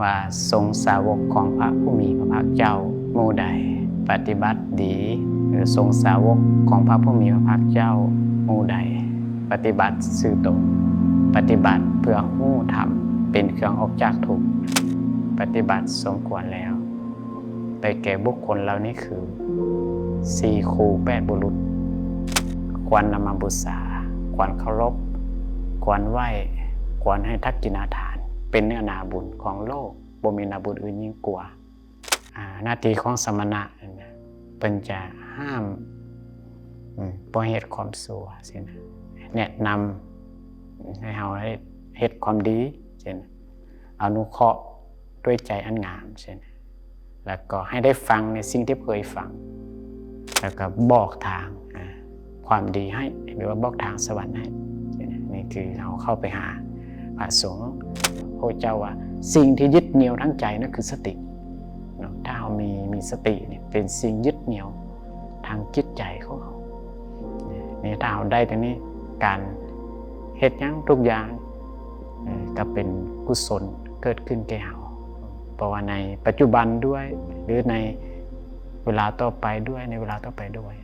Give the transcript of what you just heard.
ວ່າສົງສາວົກຂອງພະຜູ້ມີພະພາກເຈົ້າໝູ່ໃດປະຕິບັດດີ ຫຼືສົງສາວົກຂອງພະຜູ້ມີພະພາກເຈົ້າໝູ່ໃດປະຕິບັດຊື່ຕົງ, ປະຕິບັດເພື່ອຮູ້ທຳເປັນເຄື່ອງອອກຈາກທຸກ, ປະຕິບັດສົມຄວນແລ້ວ, ໄດ້ແກ່ບຸກຄົນເຫຼົ່ານີ້ຄື ສີ່ຄູ່ແປດບຸລຸດ, ຄວນນຳມາບູຊາ, ຄວນເຄົາລົບ, ຄວນໄຫວ້, ຄວນໃຫ້ທັກກິນາທານ, ເປັນເນື້ອນາບຸນຂອງໂລກ, ບໍ່ມີນາບຸນອື່ນຍິ່ງກວ່າ. ອາ ໜ້າທີ່ຂອງສະມະນະນັ້ນນະ ເພິ່ນຈະຫ້າມ ອາ ບໍ່ໃຫ້ເຮັດຄວາມຊົ່ວຊີ້ນະ, ແນະນຳໃຫ້ເຮົາໄດ້ເຮັດຄວາມດີຊີ້ນະ, ອະນຸເຄາະດ້ວຍໃຈອັນງາມຊີ້ນະ, ແລ້ວກໍໃຫ້ໄດ້ຟັງໃນສິ່ງທີ່ບໍ່ເຄີຍຟັງ, ແລ້ວກໍບອກທາງ ອາ ຄວາມດີໃຫ້ ຫຼືວ່າບອກທາງສະຫວັນໃຫ້. ນີ້ຄືເຮົາເຂົ້າໄປຫາພະສົງ, ພະເຈົ້າວ່າສິ່ງທີ່ຍຶດໜຽວທາງໃຈນັ້ນຄືສະຕິເນາະ. ຖ້າເຮົາມີ ມີສະຕິນີ້ເປັນສິ່ງຍຶດໜຽວທາງຈິດໃຈຂອງເຮົາ. ນີ້ ນີ້ ຖ້າເຮົາໄດ້ຕົງນີ້ ການເຮັດຫຍັງທຸກຢ່າງ ເອີ ກໍເປັນກຸສົນເກີດຂຶ້ນແກ່ເຮົາ, ບໍ່ວ່າໃນປັດຈຸບັນດ້ວຍ ຫຼືໃນເວລາຕໍ່ໄປດ້ວຍ ໃນເວລາຕໍ່ໄປດ້ວຍ.